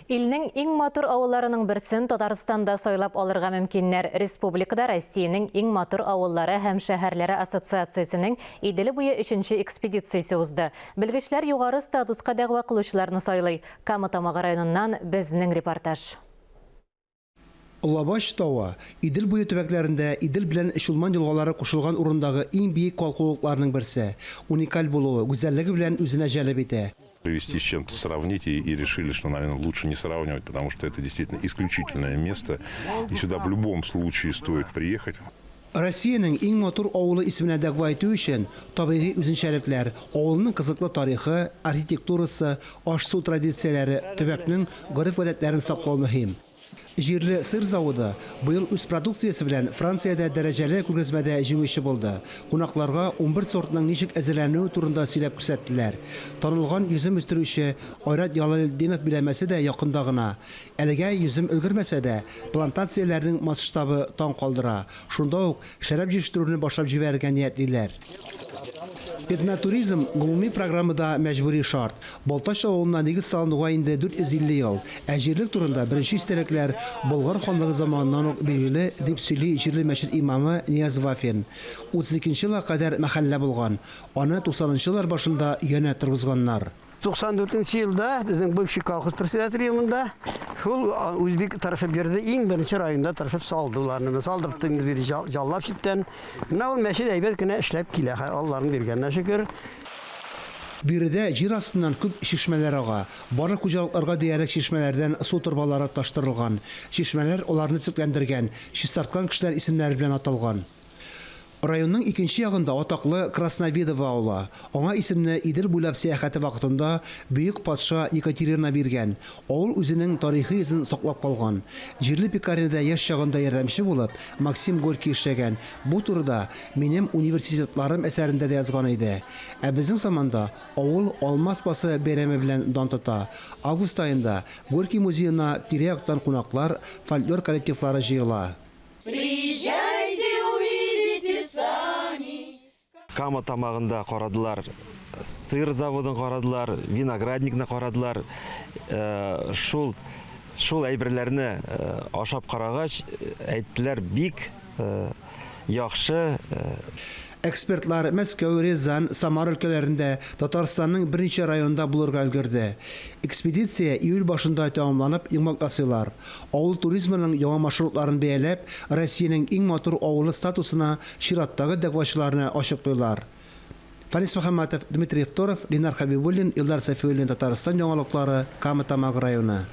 Илнең иң матур авылларының берсен Татарстанда сайлап алырга мөмкиннәр. Республикада Россиянең иң матур авыллары һәм шәһәрләре ассоциациясенең Идел буе өченче экспедициясе узды. Белгечләр югары статуска дәгъва кылучыларны сайлый. Кама Тамагы районыннан безнең репортаж. Лабач тавы, Идел буе төбәкләрендә Идел белән Чулман елгалары кушылган урындагы иң биек калкулыкларның берсе. Уникаль булуы, гүзәллеге белән үзенә җәлеп итә. Привести с чем-то сравнить и, и решили, что, наверное, лучше не сравнивать, потому что это действительно исключительное место. И сюда в любом случае стоит приехать. Россиянең иң матур авылы исеменә дәгъва итү өчен табигый үзенчәлекләр, авылның кызыклы тарихы, архитектурасы, аш-су традицияләре, төбәкнең гореф-гадәтләрен саклау мөһим. Җирле сыр заводы быел үз продукциясе белән Франциядә дәрәҗәле күргәзмәдә җиңүче булды. Кунакларга 11 сортның ничек әзерләнүе турында сөйләп күрсәттеләр. Танылган йөзем үстерүче Айрат Ялалетдинов биләмәсе дә якында гына. Әлегә йөзем өлгермәсә дә, плантацияләрнең масштабы таң калдыра. Шунда ук шәраб җитештерүне башлап җибәрергә ниятлиләр. Этнотуризм, гомуми программада мәҗбүри шарт. Балтач авылына нигез салынуга инде 450 ел, ә җирлек турында беренче истәлекләр Болгар ханлыгы заманыннан ук билгеле, дип сөйли җирле мәчет имамы Нияз Вафин. 32 нче елга кадәр мәхәллә булган, аны 90 нчы еллар башында янә торгызганнар. 94 нче елда безнең бывший колхоз председателе елында шул үзе бик тырышып йөрде, иң беренче районда тырышып салды уларны. Салдыртты инде бир җаллап читтән. Менә ул мәчет әйбәт кенә эшләп килә, Алланың биргәненә шөкер. Биредә җир астыннан күп чишмәләр ага. Барлык хуҗалыкларга диярлек чишмәләрдән су торбалары таштырылган. Чишмәләр аларны төзекләндергән, чистарткан кешеләр исемнәре белән аталган. Районның икенче ягында атаклы Красновидово авылы. Аңа исемне Идел буйлап сәяхәте вакытында бөек патша Екатерина биргән. Авыл үзенең тарихи йөзен саклап калган. Җирле пекарняда яшь чагында ярдәмче булып, Максим Горький эшләгән. Бу турыда Минем университетларым әсәрендә дә язган иде. Ә безнең заманда авыл Алма спасы бәйрәме белән дан тота. Август аенда Горький музеена тирә-яктан кунаклар, фольклор коллективлары җыела. Приезжайте, увидите сами. Кама Тамагында карадылар, сыр заводын карадылар, виноградникны карадылар. Шул шул әйберләрне ашап карагач, әйттеләр, бик яхшы. Экспертлар Мәскәү, Рязань, Самара өлкәләрендә, Татарстанның берничә районында булырга өлгерде. Экспедиция июль башында тәмамланып, йомгак ясыйлар. Авыл туризмының яңа маршрутларын бәяләп, Россиянең иң матур авылы статусына чираттагы дәгъвачыларны ачыклыйлар. Фәнис Мөхәммәтов, Дмитрий Второв, Ленар Хәбибуллин, Илдар Сафиуллин, Татарстан яңалыклары, Кама Тамагы районы.